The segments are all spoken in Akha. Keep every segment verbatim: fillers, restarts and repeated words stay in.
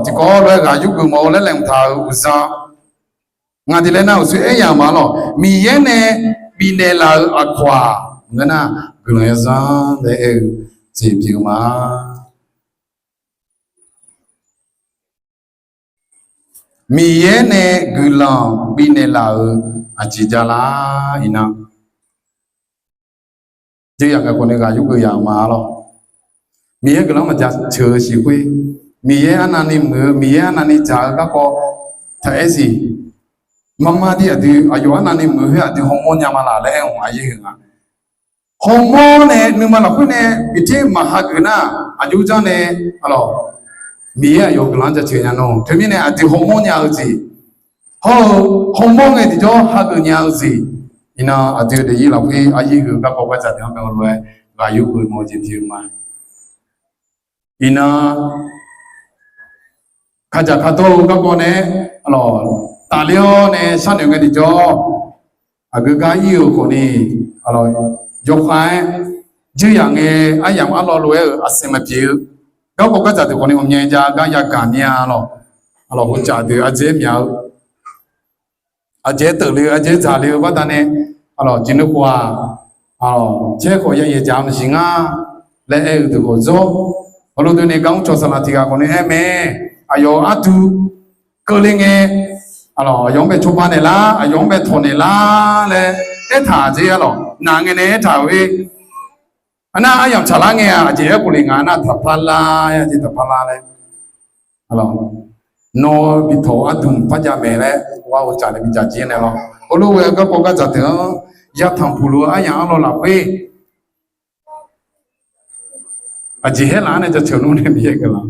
Tiqkawv lof-aer ghaq yurgeuf mawf-eu laer laeqhmq taq-euq uqdzan nga tiq laer nar uqshoe aer yamq ma lawq. Miqyaer nae bifnaeq laf-euq aqkawq-aq, ngeur nar guiqlanq yawzanr laer aer-eu jeq pyeuf-eu ma. Miqyaer nae guiqlanq bifnaeq laf-euq aqjeq javlar iqnan, dzeurya ngae khawf ni ghaq yurgeuf yamq ma lawq. Miqyaer guiqlanq maqjaceuq-eu siq khoer, Miqyaer arnavni muiq-eu, Miqyaer arnavni dzaq-eu garkawv taq-aer siq. Marmar dir aqdui aqyawf arnavni muiq khoer aqdui hawmawr nya ma laf laer aer-eu aqyuif heu nga. Hawmawr nae nuima lafkhoer nae bifter maqhageuf nar, aqjox janr nae, alawq, Miqyaer aqyawf guiqlanq-anr jaceuq nya nawr, teumirnae aqdui hawmawr nya-eu jeq, hawr-eu hawmawr ngae tiqjawr hageuf nya-eu jeq, iqnan aqdui daefzir lafkhoer aqyuif heu garkawv gardzaq deuq-anr bae-eu lof-aer ghaq yurgeuf mawf-eu jeq pyeuf-eu ma. Iqnan kaqdzaq kaqdawr-eu garkawv nae, alawq, tafler-awr nae sharnoeq ngae tiqjawr, aqgeu gar ir-eu khawf ni, alawq, yawkhav-aer dzeurya ngae aryamq arlawr lof-aer-euq aqsaeq maqpyeuf-eu garkawv gardzaq deuq khawf ni ghawqmya jav gar yagaq mir-a lawq. Alawq, heucaf deuq ardzaeq myaq-eu ardzaeq teuq le-eu ardzaeq dzaq le-eu baqdanae, alawq, jeq nui khof-aq, alawq, caer khawf yayaeq dzaq maqsiq nga laer aer-eu deuq khawf zawr. Heulof dui ni gar mr cawq saqlaq tiq ghaq khawf ni aer mae. Aqyawf ardu keuvle ngae, alawq, aqyawf-anr bae cawba naeqlar, aqyawf-anr bae tawq naeqlar laer aertaq dzer, alawq, naq ngae nae aertaq-euq-ir. Arnar aryamq tsaqlar ngae-aq, aqjeq aerkhof le nga, arnar taqpar lar-aer, aqjeq taqpar lar laer, alawq, nawr bi tawq-eu arduq parjav maeq laer, ghaq-eu tsaq nae bi dzaq jir nae lawr. Heulof ghae-eu garkawv gardzaq deuq-anr yatanq puq luf-eu aryamq arlawr lafkhoer aqjeq haer laf-anr nae jaceuq nmr nae Miqyaer guiqlanq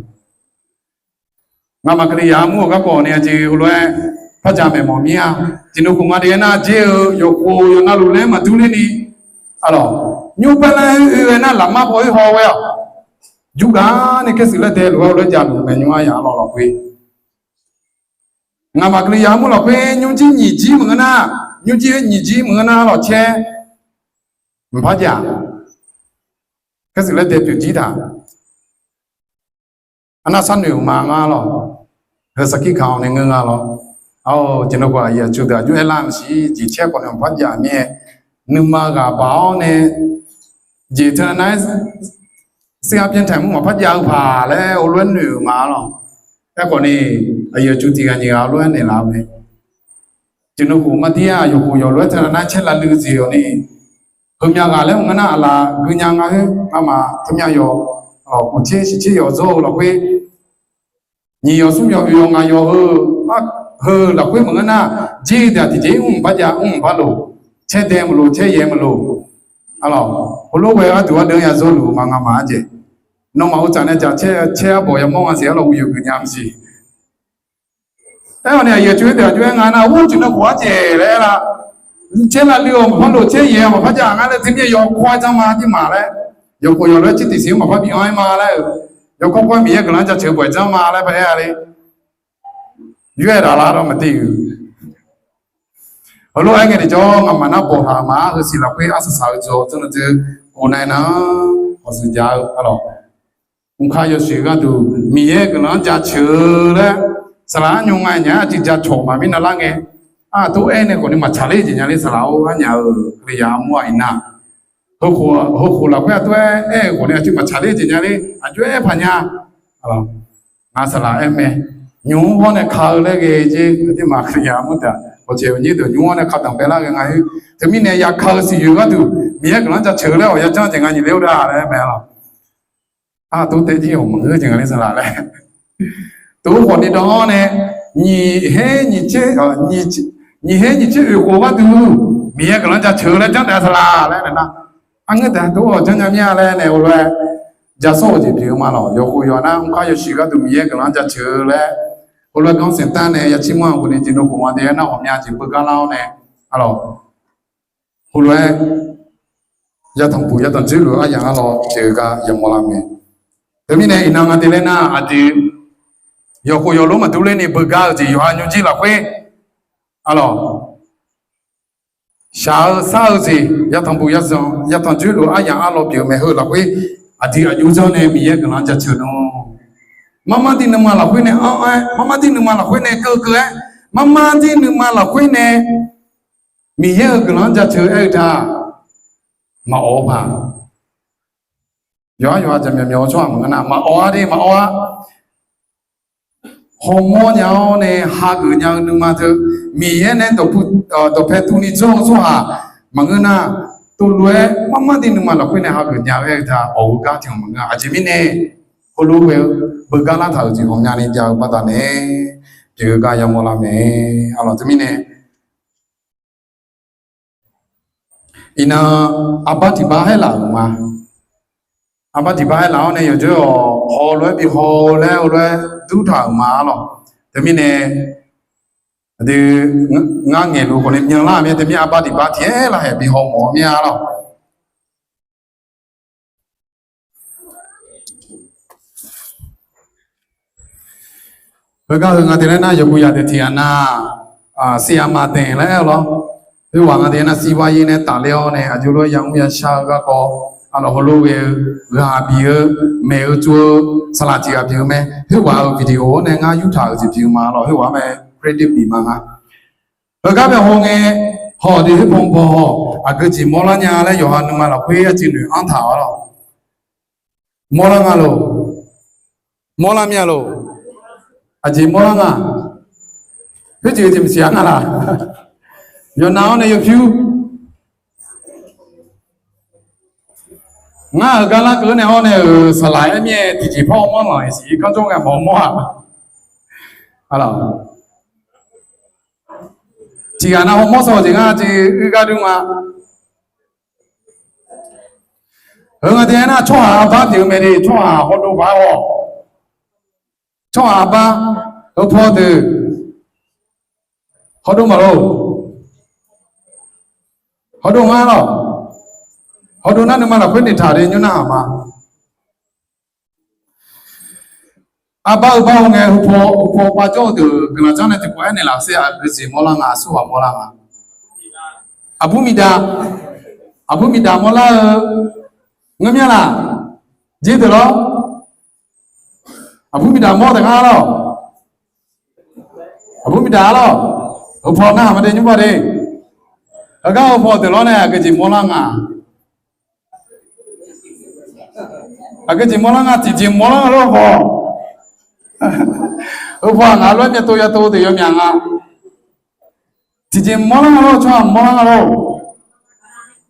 Ngamaf Kalizaq armur-euq garkawv ni aqjeq heulof-aer parjav maeq mawf mir-a. Tiqnui khof nga de aernar, dzer-eu yawqkhof yawqnavluf laer maqdur lerni, alawq, nymr paerlar oe ghae nar, lafmar paw oer haw ghae-awq. Jurgaq ni kaershuif laer dae luf-aer lof-aer javluf maeq nymr aryamq arlawr lafkhoer, ngamaf Kalizaq armur lafkhoer nymrjir nyiq jir maqngeur nar, nymrjir nyiq jir maqngeur nar lawq caer mqpar jav. Kaershuif laer dae pyeuf jir taq. Arnar sharnoeq-euq ma ngar lawq. Heu sarkir kaq-awr nae ngeur nga lawq. Ar, jeq nui khof aqyuif aqtsu deuq aqjox aerlar maqsiq, jeq caer khawf nae mqpar jav mir-aer, nuima ghaq baq-awr nae jeq teunav nar-aer sirgaq pyaer taq mur maqpar jav-eu paq laer heulof-aer noeq-euq ma lawq. Aerkhawf ni, aqyuif aqtsu tiq ghaq nyiq ghaq heulof-aer naeqlaf-eu mae. Tiqnui khof mar dir-a, yawqkhof yawq lof-aer teunav nar caer lavluiv jeq-awq ni, heumya ghaq laer maqngeur nar, aqlaf gui nya nga khoer ngamaf teumya yawq, khof tser shiq tser yawq zawr-eu lafkhoer, nyiq yawq smr yawq oeq yawq ngaq yawq heu, heu lafkhoer maqngeur nar, jir-eu deuq-aq tiqjeq mr mqpar jav mr mqpar lof, caer dae maqlof caer yaeq maqlof, alawq, heulof ghae gharduq ardeuv-anr ya zawrluf-eu ma ngamaf arjeq. Nawmaf uqtsaf nae dzaq caer caer arbawq yamawr nga siq-aer lawq, uqyuif geuf nya maqsiq. Aer-awq ni aqyuif aqtsu-aer deuq aqjox aer nga nar, ur, tiqnui khof arjeq laer aer la, caer lavluiv-awq maqpar lof caer yaeq-awq maqpar jav ngar laer, teumir yawkawr-aer janr ma jir ma laer, yawqkhof yawq lof-aer tser tiqsiq-anr maqpar bi anr-aer ma laer-euq, yawkawr kawr-aer Miqyaer guiqlanq-anr jaceuq-eu bawq-aer janr ma laer paq aer-a le. Yoer-aer daq lar dawr maqdir-euq. Heulof-aer ngae tiqjawr ngamaf nar bawqhaq ma-ar heusiq lafkhoer arsaq saq-eu dzaw janr-eu dzer, khof nav nar-anr hawq shuif ja-eu arlawq. Mqkaq yawshuif gharduq Miqyaer guiqlanq-anr jaceuq-eu laer, saqlaq arnymr nga nya-aer aqjeq jacawq maqmir navlar ngae, aqtov aer nae khawf ni maqtsaq ler jeq nya ler saqlaq-or, arnyaf-euq Kalizaq armur-aq iqnan, heukhof lafkhoer aqtov aer aer-eu khawf ni aqjeq maqtsaq ler jeq nya ler aqjox aer paq nya. Ngar saqlaq aer mae, nymq-mr hawr nae ka-eu laer ghae jer, aqdirmaf Kalizaq armur deuq-aq, hawqjeq uqnyir deuq nymq-mr hawr nae ka danqbae lar ghae nga-ir. Teumirnae ya ka-eu siqyoeq gharduq Miqyaer guiqlanq-anr jaceuq-eu laer awq ya janr jeq nga nyiq ler-awr da laer mae lawq. Aqtov tae jir-awq maqngeur jeq nga ler saqlaq laer. Tov khawf ni dan-awr nae, nyiq her nyiq tser, nyiq her nyiq tser oeq khof gharduq Miqyaer guiqlanq-anr jaceuq-eu laer janr daef saqlaq laer nae nar, arngeur daef tov-awq janr nya mir-a laer nae heulof-aer jasawr-eu jeq pyeuf-eu ma lawq. Yawqkhof yawq nar mqkar yawshuif gharduq Miqyaer guiqlanq-anr jaceuq-eu laer heulof-aer ganr saeqtanr nae ya cir manr-eu khawf ni jeq nui khof nga de aernar ghawqmya jeq beugar lar-awr nae, arlawq, heulof-aer yatanq puq yatanq dzoerluf aryamq arlawq jeq-eu gar yamawr lar mae. Teumirnae iqnan nga de laer nar aqdui yawqkhof yawq lof maqdur lerni beugar-eu jeq yawqha nymrjir lafkhoer, arlawq, shaq-eu sar-eu jeq yatanq puq yatanq dzoerluf aryamq arlawq pyeuf-eu mae heu lafkhoer, aqdui aqjox janr nae Miqyaer guiqlanq-anr jaceuq nmr. Marmar dir nuima lafkhoer nae anr-aer, marmar dir nuima lafkhoer nae keuv keuv-aer, marmar dir nuima lafkhoer nae Miqyaer-euq guiqlanq-anr jaceuq-eu aer-eu ta maqawf-eu paq. Yawqha yawqha jaqmyawf myawf-eu tsawrhaq maqngeur nar, maqawf-a de, maqawf-a. Hawmawr nya-awr nae hageuf nya-eu nuima teu, Miqyaer nae dawqpae tuvni dzawr-eu tsawrhaq maqngeur nar, tuvlof-aer marmar dir nuima lafkhoer nae hageuf nya-eu aer-eu ta awq-eu gar tiq hmq maqngeur-a. Aqjeq mirnae heulof ghae-eu beugar lartaq-euq jeq ghawqmyani jav-eu baqdanae pyeuf-eu gar yamawr lar mae. Arlawq teumirnae Iqnan, arbar tiqbar haer laf-euq ma. Arbar tiqbar haer laf-awr nae yawqjawr-awq, haw lof-aer bi haw-eu laer heulof-aer durtaq-euq ma arlawq. Teumirnae, aqdui, ngar ngaeqluf khawf ni myanlar-euq mir-a, teumirnae arbar tiqbar tiq-aer lar haeq bi haw mawf-eu mir-a arlawq. Heugar heu nga te laer nar, yawqguq yaq deuq tiq ghaq nar, siq aqmaf daeq laer aer-eu lawr. Khoerghaq nga te nar, siq bar yir nae tafler-awr nae aqjox lof-aer yamr yashar-eu garkawv, arlawq heulof ghae-eu, ghaq bif-eu, maeq-eu tsov-eu, saqlaq tiq ghaq pyeuf-eu mae. Khoerghaq-euq video-awr nae ngar yurtaq-euq jeq pyeuf-eu ma arlawq, khoerghaq mae credit bif ma nga. Heugar bae haw ngae, hawq deuq khoer baw baw hawq, aqgeu jeq mawrlar nya laer yawqha nuima lafkhoer aqjeq noeq-anr taq-awr lawq. Mawrlar nga loq. Mawrlar mir-a loq. Aqjeq mawrlar nga. Khoerjeq jeq maqsiq-a nga laq. Yawqnav-awr nae yawpyur. Ngar-euq gar larkeuv nae hawr nae-euq saqlaq-aer mir-aer tiqjeq par hawmawr lanq-iq siq kanrjawr ngae mawf mawr-aq. Arlawq. Tiqghaq nav hawmawr sawq jeq ngar jeq uir gar dur nga. Heu nga te aernar, tsawrhaq arbar pyeuf-eu mae de, tsawrhaq hawdov baq-awq. Tsawrhaq arbar, heupaw deuq, hawdov maqloq. Hawdov ngar lawq. Hawdov nar nuima lafkhoer noeqtaq de nymr narhaq ma. Arbar-eu bar haw ngae, heupaw heupaw pav jawr-eu deuq guiqlanq janr nae tiqkawv aernaeq laf-eu sher, aqgeu jeq mawrlar nga, aqsurghaq mawrlar nga. Aqbur miqdaq, aqbur miqdaq mawrlar-eu ngeur mir-a laq? Jer deuq lawr. Aqbur miqdaq mawr taef ngar lawq. Aqbur miqdaq-a lawq. Heupaw narhaq ma de nymr baw de. Heugar heupaw deuq lawr nae aqgeu jeq mawrlar nga. Aqgeu jeq mawrlar nga, tiqjeq mawrlar nga lawr hawq. Heupaw-aq ngaq lof-aer myavtov yatov deuq yawmyaq nga. Tiqjeq mawrlar nga lawr, tsawrhaq mawrlar nga lawr.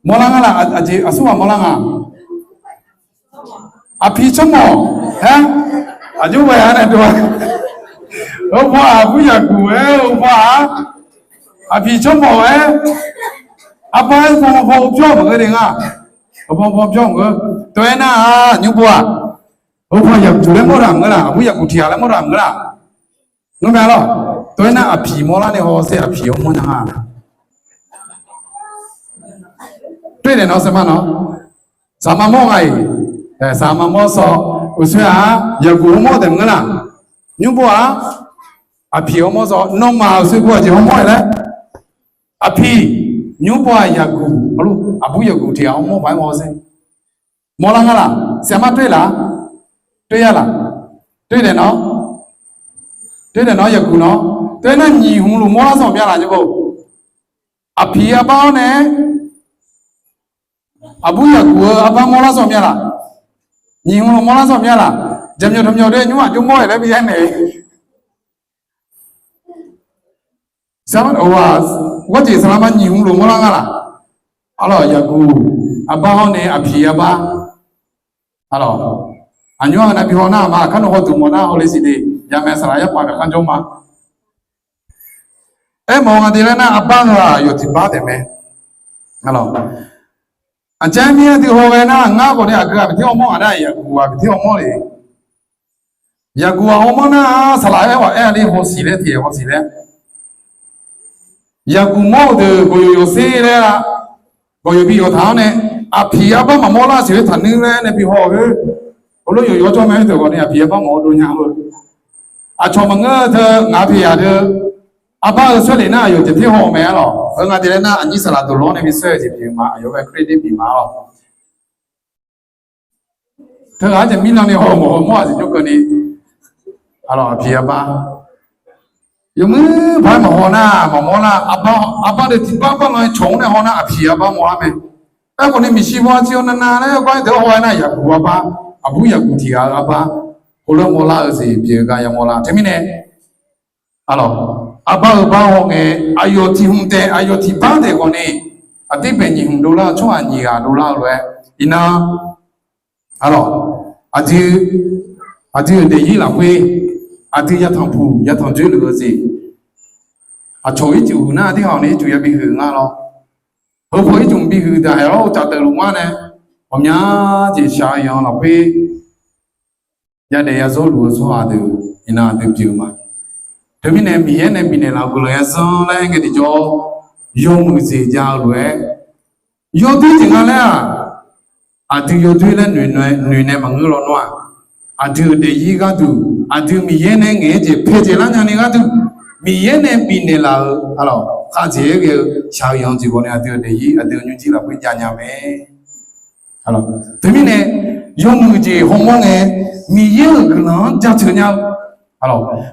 Mawrlar nga laf, aqjeq aqsurghaq mawrlar nga. Aqpiq tsawrmawq-aer, aqjox ghae-a nae dov-a. Heupaw-aq aqbur yaqguq-aer, heupaw-aq aqpiq tsawrmawq-aer, arbar-aer heupaw heupaw byawr maqngeur de nga. Heupaw heupaw byawr maqngeur. Tov-aer nar-aq nymr bo-aq, heupaw yaqguq laer mawr daq maqngeur laq, aqbur yaqguq tiq ghaq laer mawr daq maqngeur laq. Ngar mae lawq. Tov-aer nar aqpiq mawrlar nae haw sher, aqpiq-awr mawr nya nga. Toer daef nawr sar ma nawr, saqma mawr nga-iq, saqma mawr sawr, uqshoe-aq yaqguq-awr mawr daef maqngeur laq. Nymr bo-aq, aqpiq-awr mawr sawr, nawmaf uqshoe bo-aq jeq hawmawr-aer laer. Aqpiq, nymr bo-aq yaqguq, aqbur yaqguq tiq ghaq-awr mawr paq-aer mawr sher. Mawrlar nga laq, saqma toer laq, toer ya laq, toer daef nawr, toer daef nawr yaqguq nawr, tov-aer nar nyiq hmq luf mawrlar zanq mya laq nymr bo. Aqpiq arbar-awr nae, aqbur yaqguq-eu arbar mawrlar zanq mya laq, nyiq hmq luf mawrlar zanq mya laq, jaqmyawf taqmyawf de nymr aqjox mawr-aer laer bi aernaeq. Saqma-aq, gharjeq saqlaqma nyiq hmq luf mawrlar nga laq. Arlawq yaqguq arbar hawr nae aqpiq arbar. Arlawq, aqnymr-aq nav bi haw nar-aq ma, kar nawr hawduq mawf nar hawle siq de, yamaeq saqlaq yarpav gaq kharjawr ma. Aermawf nga de laer nar arbar heu-aq yawf tiq bar taef mae. Arlawq, aqjaer mir-aer dui haw ghae nar ngar khawf ni aqgeu ghaq bi ter hawmawr-aq nar yaqguq ghaq bi ter hawmawr le. Yaqguq ghaq hawmawr nar saqlaq-aer ghaq aer-a le hawsiq laer tiq ghaq hawsiq laer. Yaqguq mawr-euq deuq gawqyawf yawf sher laer-a. Gawqyawf bi yawf taq-anr nae, aqpiq arbar maqmawr lar siq-aer taqnuir laer nae bi haw-eu. Heulof yawqyawf jawr mae-aer deuq ghawq ni aqpiq arbar maqhaw dov nya-eu. Aqcawq maqngeur-eu teu ngaq-eu peqyaq deuq, arbar-eu saerlef nar aqyawf jeq ter haw-eu mae arlawq. Heu nga te laer nar aqnyir saqlaq deuq lawr nae bi saer-eu jeq pyeuf ma, aqyawf ghae credit bif ma arlawq. Teughaq-aer jeq mirnan ni haw mawf haw mawr-aq siq jawr keuvni. Aqpiq arbar. Yawmuiq paq-aer maqhaw nar maqmawr nar, arbar deuq tiqbar bar lan-aer cawq-anr nae haw nar aqpiq arbar mawr-ar mae. Aerkhawf ni maeqshi baw-a tiq-awr navnav laer gar-aer deuq-anr haw-aer nar yaqguq arbar, aqbur yaqguq tiq ghaq-eu arbar, heulof-aer mawrlar-eu jeq pyeuf-eu gar yamawr lar. Teumirnae, arlawq, arbar-eu bar hawngae, aqyawf tiq hmq taef, aqyawf tiq bar taef khawf ni, aqdir baeq nyiq hmq dovlar-eu tsawrhaq nyiq ghaq dovlar-eu lof-aer, iqnan, arlawq, aqdui, aqdui-euq daefzir lafkhoer, aqdui yatanq puq yatanq dzoer luf-eu jeq, aqcawq ircuf huiq nar, aqdui hawq ni ircuf yabi huiq nga lawr. Heupaw ircuf bihuiq daq-aer lawr-eu caf deuq luf-anr nae, ghawqmya jeq shaq-eu yanq lafkhoer yadaef yazawr luf-eu tsawrhaq deuq, iqnan aqdui pyeuf ma. Teumirnae Miqyaer nae bifnaeq laf-eu guiqlanq ya zanr laer ngae tiqjawr, yawmuiq jeq jav-eu lof-aer, yawdoer jeq nga laer-aq, aqdui yawdoer laer noeq nae maqngeur lawnmr-aq, aqdui-euq daefzir gharduq, aqdui Miqyaer nae ngaeq-aer jeq paeqdzaeq lar nyani gharduq, Miqyaer nae bifnaeq laf-eu, arlawq, khavdzaeq-aer ghae-eu shaq-eu yanq jeq khawf ni aqdui-euq daefzir, aqdui-euq nymrjir lafkhoer jav nya mae. Teumirnae, yawmuiq jeq hawmawr ngae, Miqyaer-euq guiqlanq-anr jaceuq nya-eu,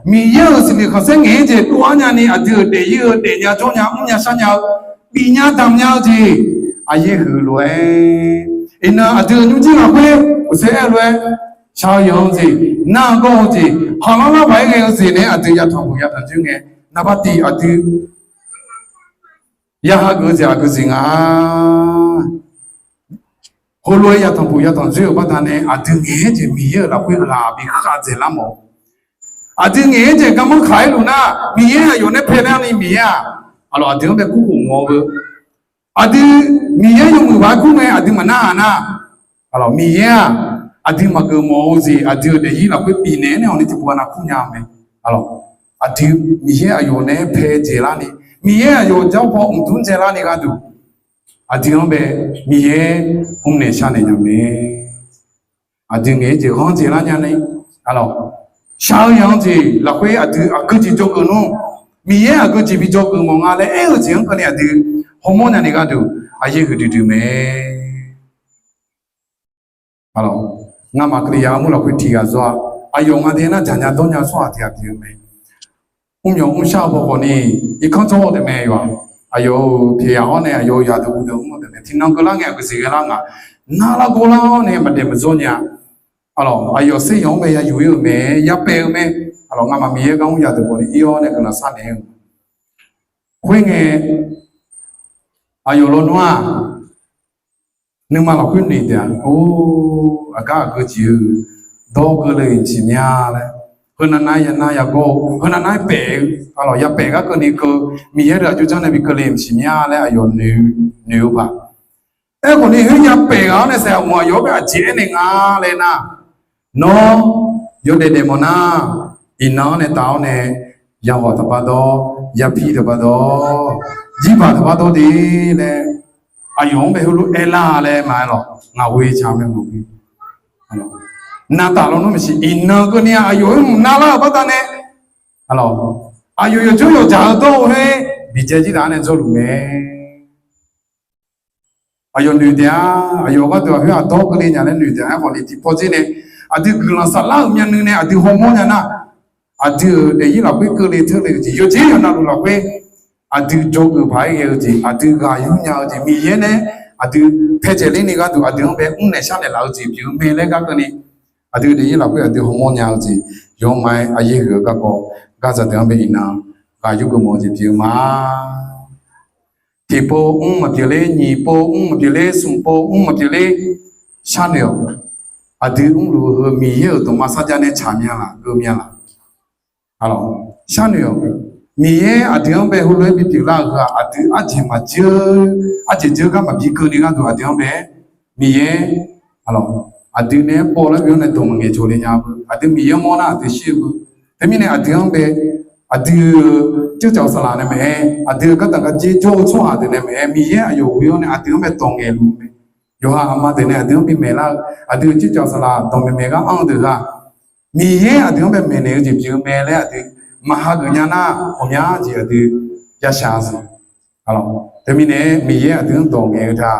Miqyaer-euq siqduq khanqsaer ngaeq-aer jeq dov-ar nyani aqdui-euq daefzir-eu daefnya jawr nya mrnya shar nya-eu, bifnya damq nya-eu jeq, aqyaer huiq lof-aer, iqnan aqdui-euq nymrjir lafkhoer uqsaer aer-eu lof-aer, shaq-eu yanq-eu jeq, nar-eu gawr-eu jeq, khanqlanr lar paq-aer ghae-eu jeq naeq-aer aqdui yatanq puq yatanq dzoer ngae, naqbar tiq aqdui ya hageuf-eu jeq aqgeu jeq nga. Heulof-aer yatanq puq yatanq dzoer-euq baqdanae aqdui ngaeq-aer jeq Miqyaer-euq lafkhoer ghaq bi khavdzaeq lar mawf-eu, aqdui ngaeq-aer jeq garmanr kaq-aer luf nar, Miqyaer aqyawf nae paeq nar ni Miqyaer-aq, arlawq, aqdui-anr bae kurkhof mawf-eu, aqdui Miqyaer yawmuiq baq-aer kur ngae aqdui maqnar-aq nar, arlawq, Miqyaer-aq, aqdui maqgeuf mawf-eu jeq aqdui-euq daefzir lafkhoer bifnaeq-aer nae hawq ni tiqpov-a nar kur nya-eu mae. Arlawq, aqdui Miqyaer aqyawf nae-aer paeqdzaeq larni, Miqyaer aqyawf jawr paw mqdmr dzae larni gharduq, aqdui-anr bae Miqyaer mrnaeq sharnaeq nya mae. Aqdui ngaeq-aer jeq ghanr dzaeq lar nyani, arlawq, shaq-eu yanq-eu jeq lafkhoer aqdui aqgeu jeq dzawgeuf nmr, Miqyaer aqgeu jeq bi dzawgeuf mawf nga laer aer-eu jeq-anr keuvni aqdui hawmawr nyani gharduq aqyaer huiqdui dui mae. Arlawq, ngamaf Kalizaq armur lafkhoer tiq ghaq zawr-a, aqyawf nga dae nar jaqnya dawrnya-eu tsawrhaq tiq ghaq pyeuf-eu mae. Mrmyawf mrshar-eu baw khawf ni, irkanr jawr-eu taef mae yawf-aq. Aqyawf-euq pyaeq yaq hawr nae aqyawf-euq yaq deuq uqdeuq mr-eu taef mae. Tiqnan keuvlar ngae aqgeu jeq ghae lar ngaq, nar lar gawr lar-awr nae maqdaef maqdzawr nya. Arlawq, aqyawf saeryawq-anr bae ya yuf ir-euq mae, ya paef-eu mae. Arlawq, ngamaf Miqyaer gar mr yadeuq khawf ni ir-awr nae guiqlanq sharnaeq-eu. Khoerngae, aqyawf lawnmr-aq, nuima lafkhoer noeq taef-a. Or, aqgar aqgeu jeq-eu dawr keuvle-euq maqsiq mya laer, heunav nav-aer ya nar ya gawr-eu, heunav nav-aer paef-eu, arlawq, ya paef gar keuvni keuv, Miqyaer deuq aqjox janr nae bi keuvle-euq maqsiq mya laer aqyawf noeq-eu paq. Aerkhawf ni khoer ya paef ghaq-awr nae saef-aq mq aqyawf-anr bae aqjeq aernaeq nga laer nar, nawr yawdaef daef mawf nar, iqnan-anr nae taf-awr nae, yaghawq taqbar dawr, yapir taqbar dawr, jirbaq taqbar dawr de laer, aqyawf-anr bae heulof aerlar laer ma-aer lawq, ngaq ghoe ca mae mawf-eu. Navtaf lawnmr maqsiq, iqnan keuvni aqyawf-anr mq narlar-euq baqdanae, aqyawf yawqjawr yawqjaq-eu dawr-eu khoer biqdzae jir taf-awr nae dzawrluf mae. Aqyawf noeq taef-a. Aqyawf gharduq aqkhoer aqdawr keuvle nya laer noeq taef-a. Aerkhawf ni tiqpawf dzer nae, aqdui guiqlanq saflar-euq myavnuiv nae aqdui hawmawr nya nar, aqdui-euq daefzir lafkhoer keuvle teurle-eu jeq, yawqjeq yawqnavluf lafkhoer aqdui dzawgeuf paq-aer ghae-eu jeq, aqdui ghaq yur nya-eu jeq, Miqyaer nae aqdui paeqdzaeq ler ni gharduq aqdui-anr bae mrnaeq sharnaeq laf-eu jeq pyeuf-eu mae laer gar keuvni, aqdui daefzir lafkhoer aqdui hawmawr nya-eu jeq, yawqmar-aer aqyaer huiq-eu garkawv, gardzaq deuq-anr bae iqnan ghaq yur geuf mawf-eu jeq pyeuf-eu ma. Tiqpov mr maqpyeuf ler, nyiq pov mr maqpyeuf ler, smq pov mr maqpyeuf ler, sharnoeq-awq. Aqdui mrluf-eu heu Miqyaer-euq dawqma sarjax nae tsaq mya laf, geuv mya laf. Sharnoeq-awq. Miqyaer aqdui-anr bae heulof-aer bipyeuf lar-eu heu-aq, aqdui arjeq maqdzeur, arjeq dzeur gar maqbi keuvni gharduq aqdui-anr bae-aer Miqyaer, aqdui nae-aer pov lar-eu nae dawq maqngaeq jawq le nya-eu, aqdui Miqyaer mawr nar aqdui shir-eu beu. Teumirnae aqdui-anr bae, aqdui-eu ceucaf saqlaq nae maeq-aer, aqdui-eu gardanq garjer jawr-eu tsawrhaq deuq nae maeq-aer, Miqyaer aqyawf ghoe-awr nae aqdui-anr bae dawq ngaeqluf-eu mae. Yawqha aqma deuq nae aqdui-anr bimaeq lar-eu, aqdui-eu ceucaf saqlaq dawqmaeq maeq gar anr-eu deuq ghaq, Miqyaer aqdui-anr bae maeqnaeq-eu jeq pyeuf-eu mae laer aqdui maqha geuf nya nar, ghawqmya jeq aqdui yashaq-eu siq. Teumirnae Miqyaer aqdui-anr dawq ngaeq-eu ta,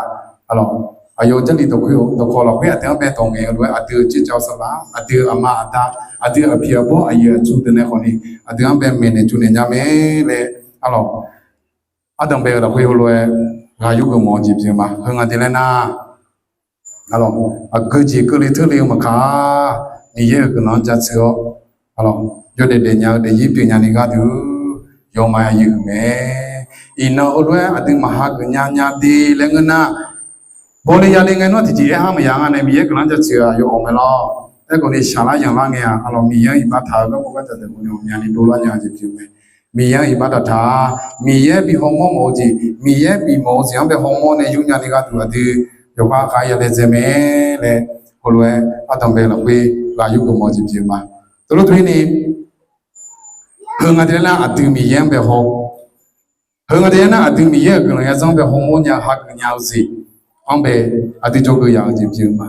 arlawq, Aqyawf-euq Jarlif dawqkawq lafkhoer aqdui-anr bae dawq ngaeq-eu lof-aer aqdui-euq jirjaq-eu saflar, aqdui-euq aqma aqda, aqdui-euq aqpiq aqbawr aqyuif aqtsu deuq nae khawf ni aqdui-anr bae maeqnaeq tsovnaeq nya mae laer arlawq, ardanq bae-eu lafkhoer heulof-aer ghaq yur geufmawf-eu jeq pyeuf ma. Heu nga te laer nar, aqgeujeq keuvle teurle-eu maqkaq, Miqyaer-euq guiqlanq-anr jaceuq-awr, yawdaef daefnya-eu daefzir pyeufnya ni gharduq, yawma ya yeuq huiq mae. Iqnan heulof-aer aqdui maqha geuf nya nya de laer ngeur nar, bawle yale ngae nar tiqjeq aer har maqya nga nae Miqyaer guiqlanq-anr jaceuq-aq yawawq mae lawr. Aerkhawf ni shaqlar yanqlar ngae-aq arlawq Miqyaer-anr iqbax taq-eu garkawv gardzaq deuq khawf ni ghawqmyani dovlar nya-eu jeq pyeuf mae. Miqyaer-anr iqbax taqtaq-a, Miqyaer bi hawmawr mawf-eu jeq, Miqyaer bifmawf-eu jeq-anr bae hawmawr nae yurnya ni gharduq aqdui yawqghaq khav yalae dzae mae laer heulof-aer ardanq bae lafkhoer ghaq yur geufmawf-eu jeq pyeuf ma. Teulof teu-ir ni, heu nga te laer nar aqdui Miqyaer-anr bae haw, heu nga te laer nar aqdui Miqyaer-euq guiqlanq yarzanr bae hawmawr nya hageuf nya-eu jeq-anr bae aqdui dzawgeuf yaf-eu jeq pyeuf ma.